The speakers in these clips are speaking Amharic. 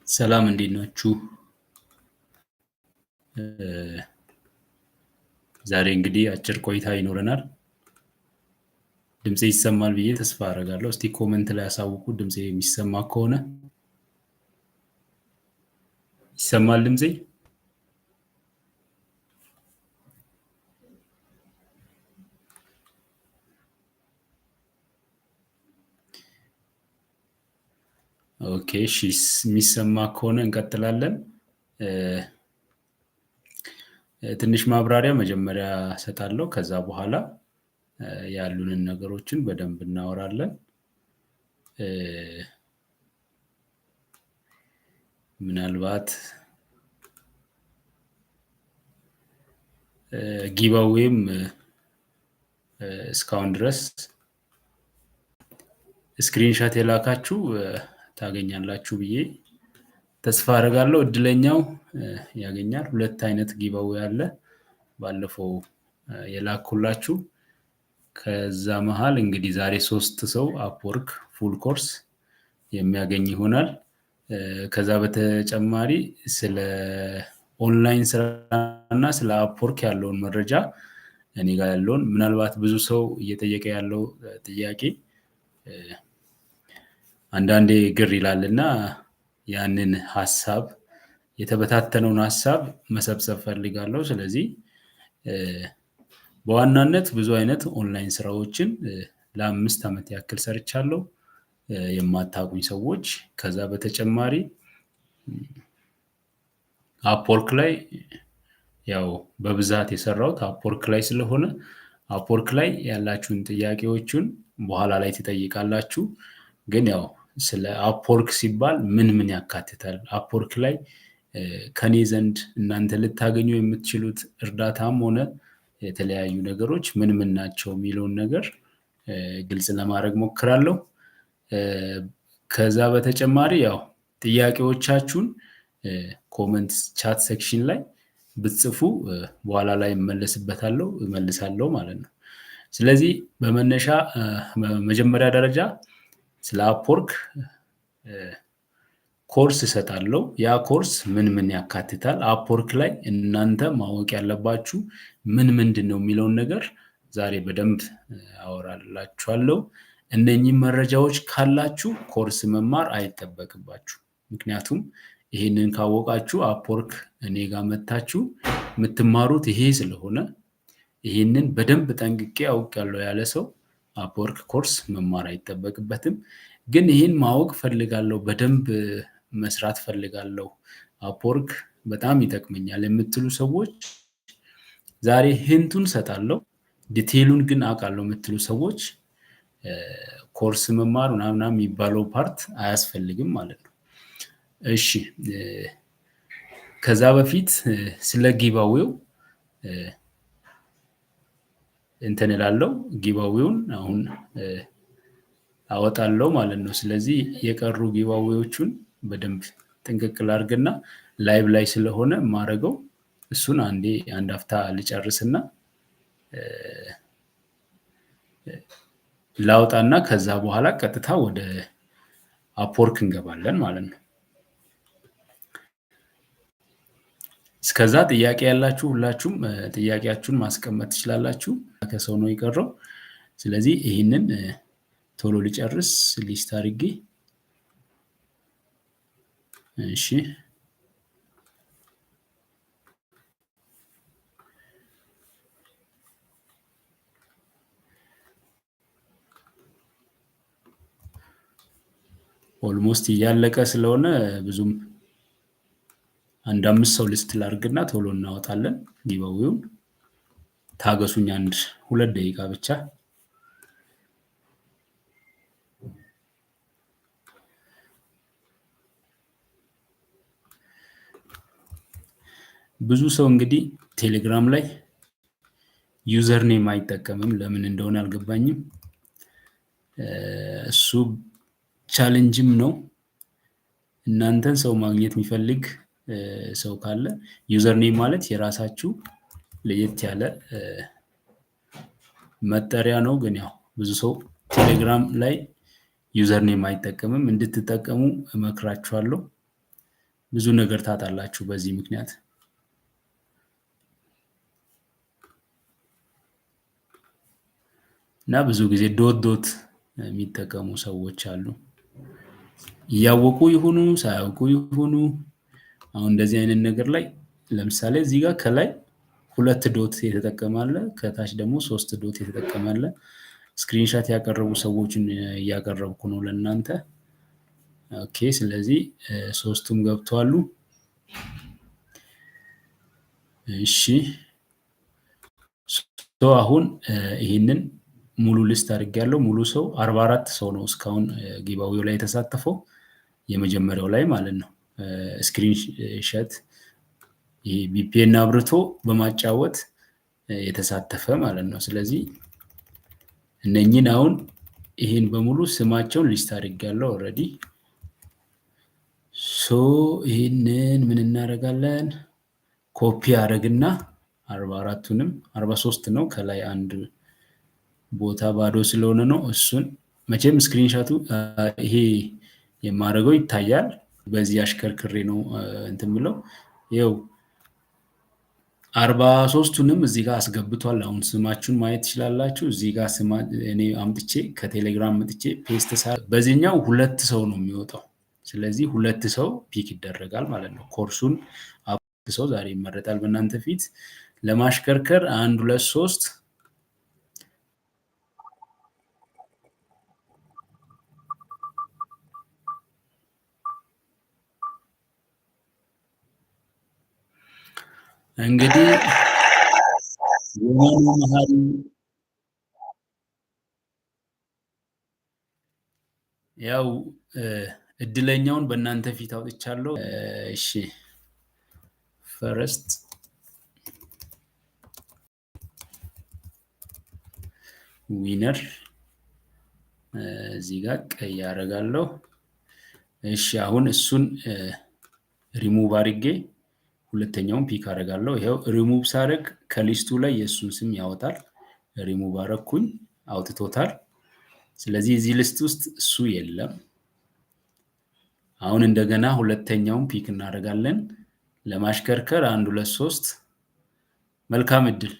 ሰላም እንዴት ናችሁ? ዛሬ እንግዲህ አጭር ቆይታ ይኖረናል። ድምፄ ይሰማል ብዬ ተስፋ አደርጋለሁ። እስቲ comment ላይ አሳውቁ ድምፄ የሚሰማ ከሆነ። ይሰማል ድምፄ? Okay እሺ፣ የሚሰማ ከሆነ እንቀጥላለን። ትንሽ ማብራሪያ መጀመሪያ እሰጣለሁ። ከዛ በኋላ ያሉንን ነገሮችን በደንብ እናወራለን። ምናልባት giveaway ም እስካሁን ድረስ screenshot የላካችሁ ታገኛላችሁ ብዬ ተስፋ አደርጋለሁ። እድለኛው ያገኛል። ሁለት አይነት giveaway አለ፣ ባለፈው የላኩላችሁ። ከዛ መሃል እንግዲህ ዛሬ 3 ሰው Upwork full course የሚያገኝ ይሆናል። ከዛ በተጨማሪ ስለ ኦንላይን ስራና ስለ Upwork ያለውን መረጃ እኔ ጋር ያለውን ምናልባት ብዙ ሰው እየጠየቀ ያለው ጥያቄ አንዳንዴ ግር ይላልና ያንን ሐሳብ የተበታተነውን ሐሳብ መሰብሰብ ፈልጋለሁ። ስለዚህ በዋናነት ብዙ አይነት ኦንላይን ስራዎችን ለ5 ዓመት ያክል ሰርቻለሁ፣ የማታውቁኝ ሰዎች። ከዛ በተጨማሪ Upwork ላይ ያው በብዛት የሰራሁት Upwork ላይ ስለሆነ Upwork ላይ ያላችሁን ጥያቄዎችን በኋላ ላይ ትጠይቃላችሁ። ግን ያው ስለ Upwork ሲባል ምን ምን ያካትታል፣ Upwork ላይ ከኔ ዘንድ እናንተ ልታገኙ የምትችሉት እርዳታም ሆነ የተለያዩ ነገሮች ምን ምን ናቸው የሚለውን ነገር ግልጽ ለማድረግ ሞክራለሁ። ከዛ በተጨማሪ ያው ጥያቄዎቻችሁን comment chat section ላይ ብትጽፉ በኋላ ላይ እመለስበታለሁ እመልሳለሁ ማለት ነው። ስለዚህ በመነሻ በመጀመሪያ ደረጃ ስለ Upwork ኮርስ እሰጣለሁ። ያ ኮርስ ምን ምን ያካትታል፣ Upwork ላይ እናንተ ማወቅ ያለባችሁ ምን ምንድን ነው የሚለውን ነገር ዛሬ በደንብ አወራላችኋለሁ። እነኚህ መረጃዎች ካላችሁ ኮርስ መማር አይጠበቅባችሁ። ምክንያቱም ይሄንን ካወቃችሁ Upwork እኔ ጋር መታችሁ የምትማሩት ይሄ ስለሆነ ይሄንን በደንብ ጠንቅቄ አውቄያለሁ ያለ ሰው Upwork ኮርስ መማር አይጠበቅበትም። ግን ይሄን ማወቅ ፈልጋለሁ፣ በደንብ መስራት ፈልጋለሁ፣ Upwork በጣም ይጠቅመኛል የምትሉ ሰዎች ዛሬ hint ኡን ሰጣለሁ፣ detail ኡን ግን አውቃለሁ የምትሉ ሰዎች ኮርስ መማር ምናምን የሚባለው part አያስፈልግም ማለት ነው። እሺ፣ ከዛ በፊት ስለ giveaway ው እንትን እላለሁ። giveaway ውን አሁን አወጣለሁ ማለት ነው። ስለዚህ የቀሩ giveaway ዎቹን በደንብ ጥንቅቅ ላድርግና live ላይ ስለሆነ ማረገው እሱን አንዴ አንድ አፍታ ልጨርስና ላውጣና ከዛ በኋላ ቀጥታ ወደ Upwork እንገባለን ማለት ነው። እስከዛ ጥያቄ ያላችሁ ሁላችሁም ጥያቄያችሁን ማስቀመጥ ትችላላችሁ። ከሰው ነው የቀረው። ስለዚህ ይህንን ቶሎ ልጨርስ list አድርጌ። እሺ፣ almost እያለቀ ስለሆነ ብዙም አንድ 5 ሰው list ላድርግና ቶሎ እናወጣለን giveaway ውን። ታገሱኝ አንድ 2 ደቂቃ ብቻ። ብዙ ሰው እንግዲህ ቴሌግራም ላይ username አይጠቀምም፣ ለምን እንደሆነ አልገባኝም። እሱ challenge ም ነው። እናንተን ሰው ማግኘት የሚፈልግ ሰው ካለ username ማለት የራሳችሁ ለየት ያለ መጠሪያ ነው። ግን ያው ብዙ ሰው ቴሌግራም ላይ username አይጠቀምም። እንድትጠቀሙ እመክራችኋለሁ። ብዙ ነገር ታጣላችሁ በዚህ ምክንያት። እና ብዙ ጊዜ dot dot የሚጠቀሙ ሰዎች አሉ። እያወቁ ይሁኑ ሳያውቁ ይሁኑ፣ አሁን እንደዚህ አይነት ነገር ላይ ለምሳሌ እዚህ ጋር ከላይ ሁለት dot የተጠቀመ አለ፣ ከታች ደግሞ ሶስት dot የተጠቀመ አለ። Screenshot ያቀረቡ ሰዎችን እያቀረብኩ ነው ለእናንተ። Okay፣ ስለዚህ ሶስቱም ገብተዋሉ። እሺ፣ አሁን ይህንን ሙሉ list አድርጌያለሁ። ሙሉ ሰው 44 ሰው ነው እስካሁን giveaway ው ላይ የተሳተፈው፣ የመጀመሪያው ላይ ማለት ነው። Screenshot ይሄ VPN አብርቶ በማጫወት የተሳተፈ ማለት ነው። ስለዚህ እነኚህን አሁን ይህን በሙሉ ስማቸውን list አድርጌያለሁ already። So ይህንን ምን እናደርጋለን? ኮፒ አደረግና 44ቱንም፣ 43 ነው፣ ከላይ አንድ ቦታ ባዶ ስለሆነ ነው። እሱን መቼም screenshot ኡ ይሄ የማደርገው ይታያል። በዚህ አሽከርክሬ ነው እንትን ብለው ይኸው 43ቱንም እዚህ ጋር አስገብቷል። አሁን ስማችሁን ማየት ትችላላችሁ። እዚህ ጋር እኔ አምጥቼ ከቴሌግራም አምጥቼ paste ሳ በዚህኛው ሁለት ሰው ነው የሚወጣው። ስለዚህ ሁለት ሰው pick ይደረጋል ማለት ነው። ኮርሱን ሰው ዛሬ ይመረጣል በእናንተ ፊት ለማሽከርከር። አንድ፣ ሁለት፣ ሶስት። እንግዲህ የሆኑ መሀል ያው እድለኛውን በእናንተ ፊት አውጥቻለሁ። እሺ፣ first winner እዚህ ጋር ቀይ አደርጋለሁ። እሺ፣ አሁን እሱን ሪሙቭ አድርጌ ሁለተኛውን pick አደርጋለሁ። ይኸው ሪሙቭ ሳደርግ ከ list ኡ ላይ የእሱን ስም ያወጣል። ሪሙቭ አደረኩኝ፣ አውጥቶታል። ስለዚህ እዚህ list ውስጥ እሱ የለም። አሁን እንደገና ሁለተኛውን pick እናደርጋለን። ለማሽከርከር አንድ፣ ሁለት፣ ሶስት። መልካም እድል።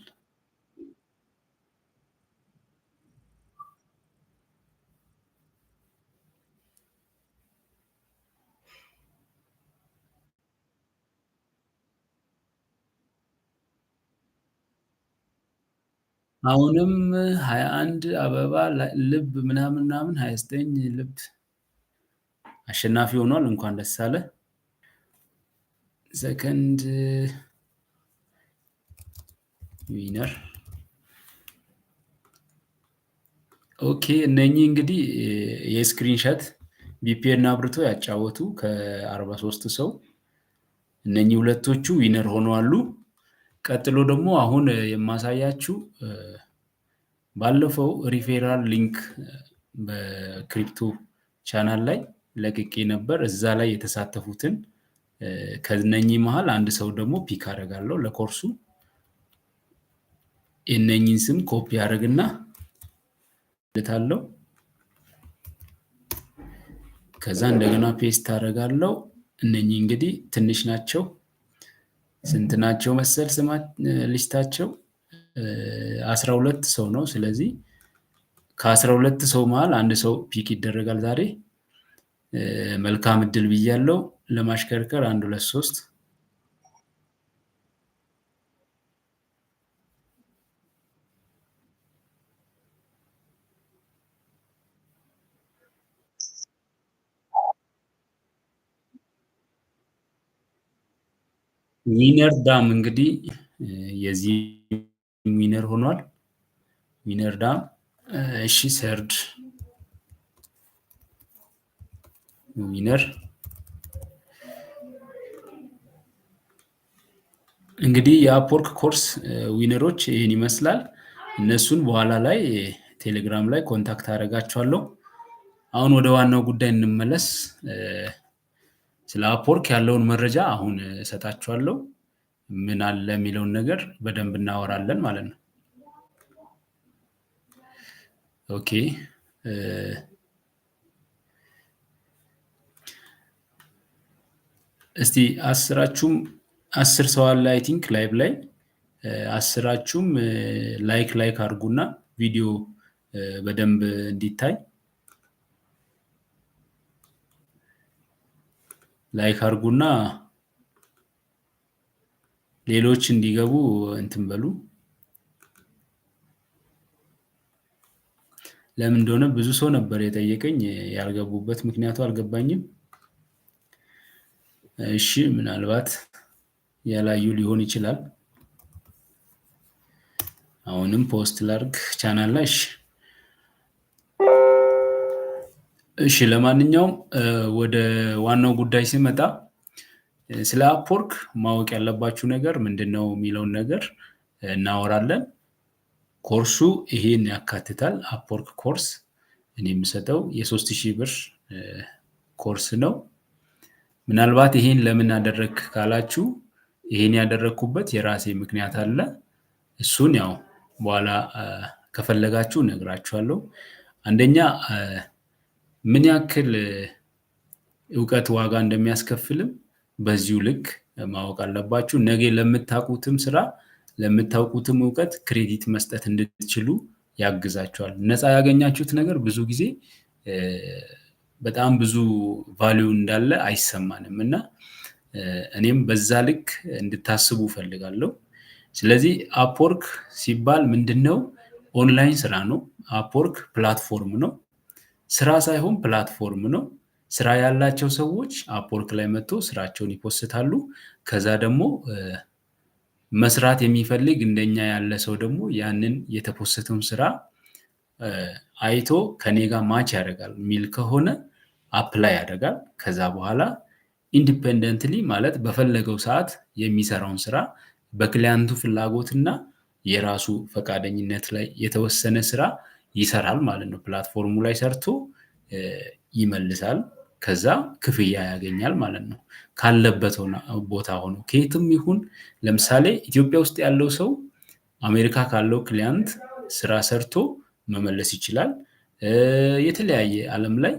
አሁንም 21 አበባ ልብ ምናምን ምናምን 29 ልብ አሸናፊ ሆኗል። እንኳን ደስ አለ። Second winner፣ okay። እነኚህ እንግዲህ የ screenshot VPN አብርቶ ያጫወቱ ከ43 ሰው እነኚህ ሁለቶቹ winner ሆነዋሉ። ቀጥሎ ደግሞ አሁን የማሳያችሁ ባለፈው referral link በ crypto channel ላይ ለቅቄ ነበር። እዛ ላይ የተሳተፉትን ከነኚህ መሀል አንድ ሰው ደግሞ pick አደርጋለሁ ለኮርሱ። የእነኚህን ስም ኮፒ አደርግና ልታለው፣ ከዛ እንደገና paste አደርጋለሁ። እነኚህ እንግዲህ ትንሽ ናቸው። ስንት ናቸው መሰል ስማ list ኣቸው? 12 ሰው ነው። ስለዚህ ከ12 ሰው መሀል አንድ ሰው pick ይደረጋል ዛሬ። መልካም እድል ብያለሁ። ለማሽከርከር አንድ፣ ሁለት፣ ሶስት። Winner ዳም እንግዲህ የዚህ winner ሆኗል። Winner ዳም። እሺ፣ third winner እንግዲህ የ Upwork course winner ኦች ይህን ይመስላል። እነሱን በኋላ ላይ ቴሌግራም ላይ contact አደርጋቸዋለሁ። አሁን ወደ ዋናው ጉዳይ እንመለስ። ስለ Upwork ያለውን መረጃ አሁን እሰጣችኋለሁ። ምን አለ የሚለውን ነገር በደንብ እናወራለን ማለት ነው። Okay፣ እስቲ 10ራችሁም 10 ሰው አለ I think live ላይ 10ራችሁም like like አድርጉና ቪዲዮ በደንብ እንዲታይ like አድርጉና ሌሎች እንዲገቡ እንትን በሉ። ለምን እንደሆነ ብዙ ሰው ነበር የጠየቀኝ፣ ያልገቡበት ምክንያቱ አልገባኝም። እሺ ምናልባት ያላዩ ሊሆን ይችላል። አሁንም post ላርግ ቻናል ላይ። እሺ ለማንኛውም ወደ ዋናው ጉዳይ ሲመጣ ስለ Upwork ማወቅ ያለባችሁ ነገር ምንድነው የሚለውን ነገር እናወራለን። ኮርሱ ይሄን ያካትታል። Upwork course እኔ የምሰጠው የ3000 ብር ኮርስ ነው። ምናልባት ይሄን ለምን አደረግክ ካላችሁ ይሄን ያደረግኩበት የራሴ ምክንያት አለ። እሱን ያው በኋላ ከፈለጋችሁ እነግራችኋለሁ። አንደኛ ምን ያክል እውቀት ዋጋ እንደሚያስከፍልም በዚሁ ልክ ማወቅ አለባችሁ። ነገ ለምታውቁትም ስራ ለምታውቁትም እውቀት credit መስጠት እንድትችሉ ያግዛችኋል። ነፃ ያገኛችሁት ነገር ብዙ ጊዜ በጣም ብዙ value እንዳለ አይሰማንም እና እኔም በዛ ልክ እንድታስቡ እፈልጋለሁ። ስለዚህ Upwork ሲባል ምንድነው? ኦንላይን ስራ ነው። Upwork platform ነው። ስራ ሳይሆን platform ነው። ስራ ያላቸው ሰዎች Upwork ላይ መጥቶ ስራቸውን ይ post ታሉ። ከዛ ደግሞ መስራት የሚፈልግ እንደኛ ያለ ሰው ደግሞ ያንን የተፖሰተውን ስራ አይቶ ከኔ ጋር match ያደርጋል የሚል ከሆነ apply ያደርጋል። ከዛ በኋላ independently ማለት በፈለገው ሰዓት የሚሰራውን ስራ በ client ኡ ፍላጎትና የራሱ ፈቃደኝነት ላይ የተወሰነ ስራ ይሰራል ማለት ነው። platform ኡ ላይ ሰርቶ ይመልሳል። ከዛ ክፍያ ያገኛል ማለት ነው። ካለበት ቦታ ሆኖ ከየትም ይሁን ለምሳሌ ኢትዮጵያ ውስጥ ያለው ሰው አሜሪካ ካለው client ስራ ሰርቶ መመለስ ይችላል። የተለያየ ዓለም ላይ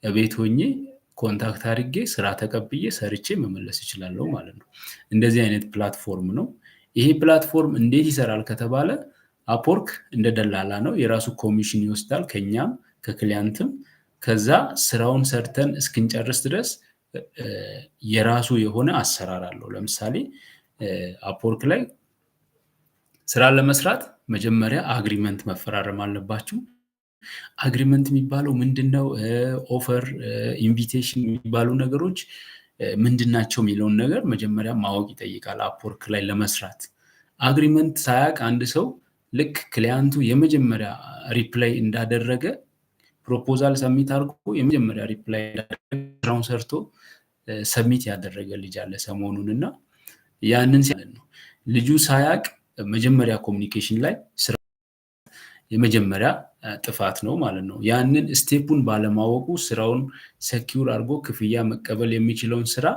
ቤት ሆኜ contact አድርጌ ስራ ተቀብዬ ሰርቼ መመለስ እችላለሁ ማለት ነው። እንደዚህ አይነት platform ነው። ይሄ platform እንዴት ይሰራል ከተባለ Upwork እንደ ደላላ ነው። የራሱ ኮሚሽን ይወስዳል ከኛም ከ client ም። ከዛ ስራውን ሰርተን እስክንጨርስ ድረስ የራሱ የሆነ አሰራር አለው። ለምሳሌ Upwork ላይ ስራ ለመስራት መጀመሪያ agreement መፈራረም አለባችሁ። agreement የሚባለው ምንድነው? offer፣ invitation የሚባሉ ነገሮች ምንድናቸው የሚለውን ነገር መጀመሪያ ማወቅ ይጠይቃል። Upwork ላይ ለመስራት agreement ሳያውቅ አንድ ሰው ልክ client ኡ የመጀመሪያ reply እንዳደረገ proposal submit አድርጎ የመጀመሪያ reply ስራውን ሰርቶ submit ያደረገ ልጅ አለ ሰሞኑን እና ያንን ነው ልጁ ሳያውቅ መጀመሪያ communication ላይ ስራ የመጀመሪያ ጥፋት ነው ማለት ነው። ያንን step ኡን ባለማወቁ ስራውን secure አድርጎ ክፍያ መቀበል የሚችለውን ስራ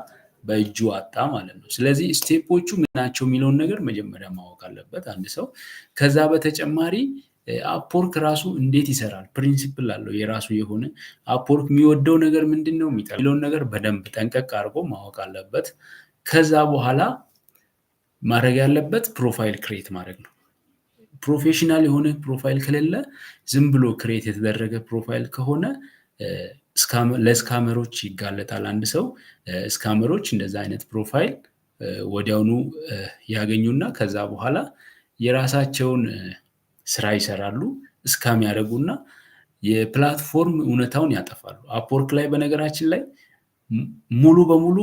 በእጁ አጣ ማለት ነው። ስለዚህ step ኦቹ ምን ናቸው የሚለውን ነገር መጀመሪያ ማወቅ አለበት አንድ ሰው። ከዛ በተጨማሪ Upwork ራሱ እንዴት ይሰራል፣ principle አለው የራሱ የሆነ። Upwork የሚወደው ነገር ምንድን ነው የሚለውን ነገር በደንብ ጠንቀቅ አድርጎ ማወቅ አለበት። ከዛ በኋላ ማድረግ ያለበት profile create ማድረግ ነው። professional የሆነ profile ከሌለ ዝም ብሎ create የተደረገ profile ከሆነ ለ scammer ኦች ይጋለጣል። አንድ ሰው scammer ኦች እንደዛ አይነት profile ወዲያውኑ ያገኙና ከዛ በኋላ የራሳቸውን ስራ ይሰራሉ። scam ያደርጉና የ platform እውነታውን ያጠፋሉ። Upwork ላይ በነገራችን ላይ ሙሉ በሙሉ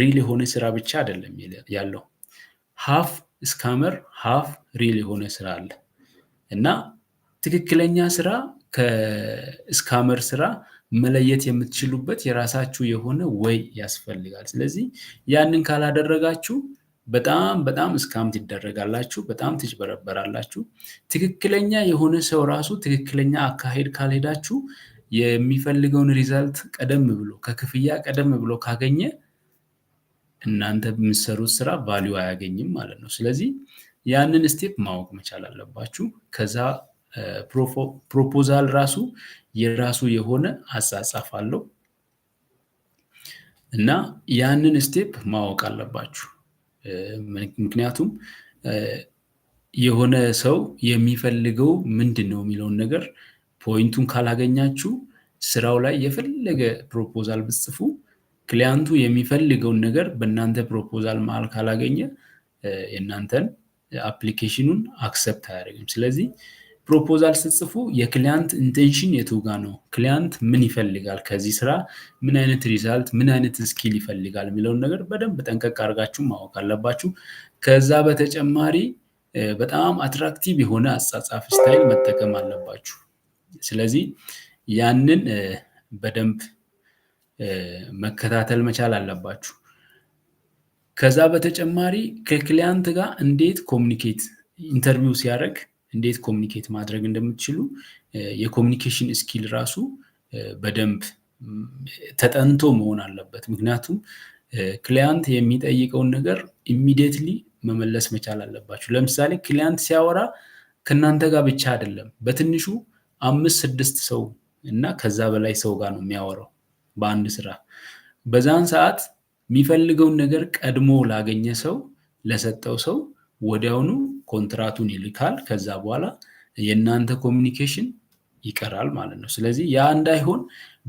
real የሆነ ስራ ብቻ አይደለም ያለው፣ half scammer half real የሆነ ስራ አለ እና ትክክለኛ ስራ ከ scammer ስራ መለየት የምትችሉበት የራሳችሁ የሆነ way ያስፈልጋል። ስለዚህ ያንን ካላደረጋችሁ በጣም በጣም scam ትደረጋላችሁ፣ በጣም ትጭበረበራላችሁ። ትክክለኛ የሆነ ሰው ራሱ ትክክለኛ አካሄድ ካልሄዳችሁ የሚፈልገውን result ቀደም ብሎ ከክፍያ ቀደም ብሎ ካገኘ እናንተ የምትሰሩት ስራ value አያገኝም ማለት ነው። ስለዚህ ያንን step ማወቅ መቻል አለባችሁ። ከዛ proposal ራሱ የራሱ የሆነ አጻጻፍ አለው። እና ያንን step ማወቅ አለባችሁ። ምክንያቱም የሆነ ሰው የሚፈልገው ምንድን ነው የሚለውን ነገር point ኡን ካላገኛችሁ፣ ስራው ላይ የፈለገ proposal ብትጽፉ client ኡ የሚፈልገውን ነገር በእናንተ proposal መሀል ካላገኘ የእናንተን application ኑን accept አያደርግም። ስለዚህ proposal ስትጽፉ የ client intention የቱ ጋ ነው፣ client ምን ይፈልጋል፣ ከዚህ ስራ ምን አይነት result፣ ምን አይነት skill ይፈልጋል የሚለውን ነገር በደንብ ጠንቀቅ አድርጋችሁ ማወቅ አለባችሁ። ከዛ በተጨማሪ በጣም attractive የሆነ አጻጻፍ style መጠቀም አለባችሁ። ስለዚህ ያንን በደንብ መከታተል መቻል አለባችሁ። ከዛ በተጨማሪ ከ client ጋር እንዴት communicate፣ interview ሲያደርግ እንዴት communicate ማድረግ እንደምትችሉ የ communication skill ራሱ በደንብ ተጠንቶ መሆን አለበት። ምክንያቱም client የሚጠይቀውን ነገር immediately መመለስ መቻል አለባችሁ። ለምሳሌ client ሲያወራ ከእናንተ ጋር ብቻ አይደለም፣ በትንሹ አምስት ስድስት ሰው እና ከዛ በላይ ሰው ጋር ነው የሚያወራው በአንድ ስራ። በዛን ሰዓት የሚፈልገውን ነገር ቀድሞ ላገኘ ሰው፣ ለሰጠው ሰው ወዲያውኑ ኮንትራቱን ይልካል። ከዛ በኋላ የእናንተ communication ይቀራል ማለት ነው። ስለዚህ ያ እንዳይሆን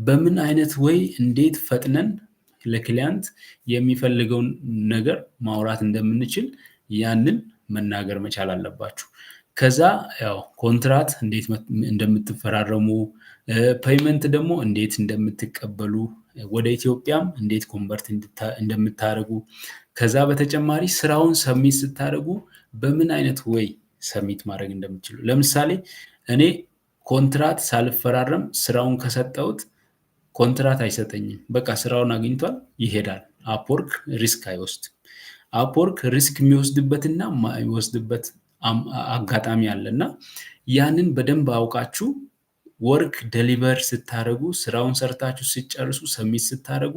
በምን አይነት way እንዴት ፈጥነን ለ client የሚፈልገውን ነገር ማውራት እንደምንችል ያንን መናገር መቻል አለባችሁ። ከዛ ያው ኮንትራት እንዴት እንደምትፈራረሙ፣ payment ደግሞ እንዴት እንደምትቀበሉ፣ ወደ ኢትዮጵያም እንዴት convert እንደምታደርጉ፣ ከዛ በተጨማሪ ስራውን submit ስታደርጉ በምን አይነት way submit ማድረግ እንደምትችሉ። ለምሳሌ እኔ ኮንትራት ሳልፈራረም ስራውን ከሰጠሁት ኮንትራት አይሰጠኝም። በቃ ስራውን አግኝቷል፣ ይሄዳል። Upwork risk አይወስድም። Upwork risk የሚወስድበትና የማይወስድበት አጋጣሚ አለ። እና ያንን በደንብ አውቃችሁ work deliver ስታደርጉ፣ ስራውን ሰርታችሁ ስትጨርሱ፣ submit ስታደርጉ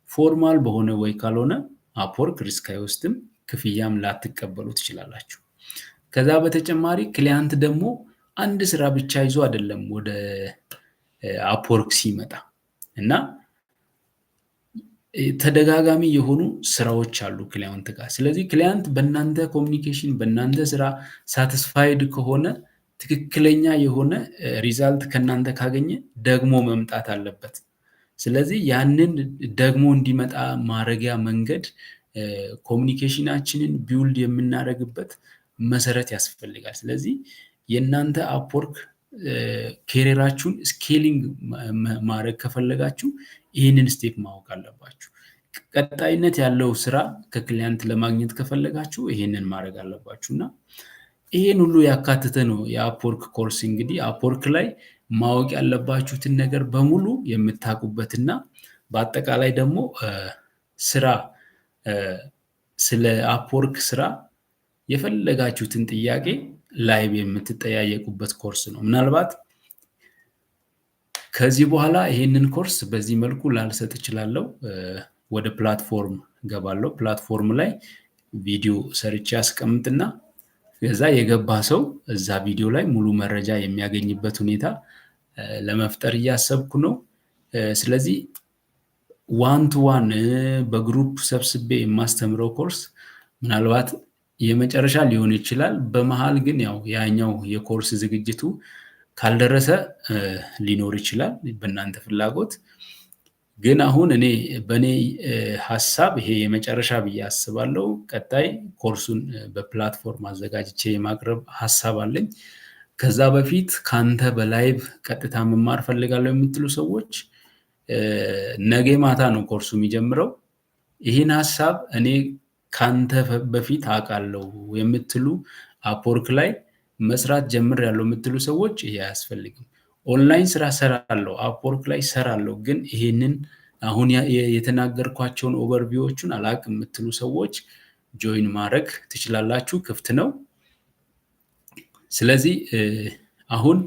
formal በሆነ way ካልሆነ Upwork risk አይወስድም፣ ክፍያም ላትቀበሉ ትችላላችሁ። ከዛ በተጨማሪ client ደግሞ አንድ ስራ ብቻ ይዞ አይደለም ወደ Upwork ሲመጣ፣ እና ተደጋጋሚ የሆኑ ስራዎች አሉ client ጋር። ስለዚህ client በእናንተ communication፣ በእናንተ ስራ satisfied ከሆነ፣ ትክክለኛ የሆነ result ከእናንተ ካገኘ ደግሞ መምጣት አለበት። ስለዚህ ያንን ደግሞ እንዲመጣ ማድረጊያ መንገድ communication ኣችንን build የምናደርግበት መሰረት ያስፈልጋል። ስለዚህ የእናንተ Upwork career ኣችሁን scaling ማድረግ ከፈለጋችሁ ይህንን step ማወቅ አለባችሁ። ቀጣይነት ያለው ስራ ከ client ለማግኘት ከፈለጋችሁ ይሄንን ማድረግ አለባችሁ። እና ይሄን ሁሉ ያካተተ ነው የ Upwork course። እንግዲህ Upwork ላይ ማወቅ ያለባችሁትን ነገር በሙሉ የምታውቁበትና በአጠቃላይ ደግሞ ስራ፣ ስለ Upwork ስራ የፈለጋችሁትን ጥያቄ live የምትጠያየቁበት ኮርስ ነው። ምናልባት ከዚህ በኋላ ይሄንን ኮርስ በዚህ መልኩ ላልሰጥ እችላለሁ። ወደ platform ገባለሁ። Platform ላይ ቪዲዮ ሰርቼ አስቀምጥና ከዛ የገባ ሰው እዛ ቪዲዮ ላይ ሙሉ መረጃ የሚያገኝበት ሁኔታ ለመፍጠር እያሰብኩ ነው። ስለዚህ one to one በ group ሰብስቤ የማስተምረው ኮርስ ምናልባት የመጨረሻ ሊሆን ይችላል። በመሃል ግን ያው ያኛው የኮርስ ዝግጅቱ ካልደረሰ ሊኖር ይችላል በእናንተ ፍላጎት። ግን አሁን እኔ በእኔ ሀሳብ ይሄ የመጨረሻ ብዬ አስባለሁ። ቀጣይ ኮርሱን በ platform አዘጋጅቼ የማቅረብ ሀሳብ አለኝ። ከዛ በፊት ከአንተ በ live ቀጥታ መማር ፈልጋለሁ የምትሉ ሰዎች ነገ ማታ ነው ኮርሱ የሚጀምረው። ይህን ሀሳብ እኔ ከአንተ በፊት አውቃለሁ የምትሉ፣ Upwork ላይ መስራት ጀምሬያለሁ የምትሉ ሰዎች ይሄ አያስፈልግም። ኦንላይን ስራ ሰራለሁ፣ Upwork ላይ ሰራለሁ፣ ግን ይሄንን አሁን የተናገርኳቸውን overview ዎቹን አላቅም የምትሉ ሰዎች join ማድረግ ትችላላችሁ። ክፍት ነው። ስለዚህ አሁን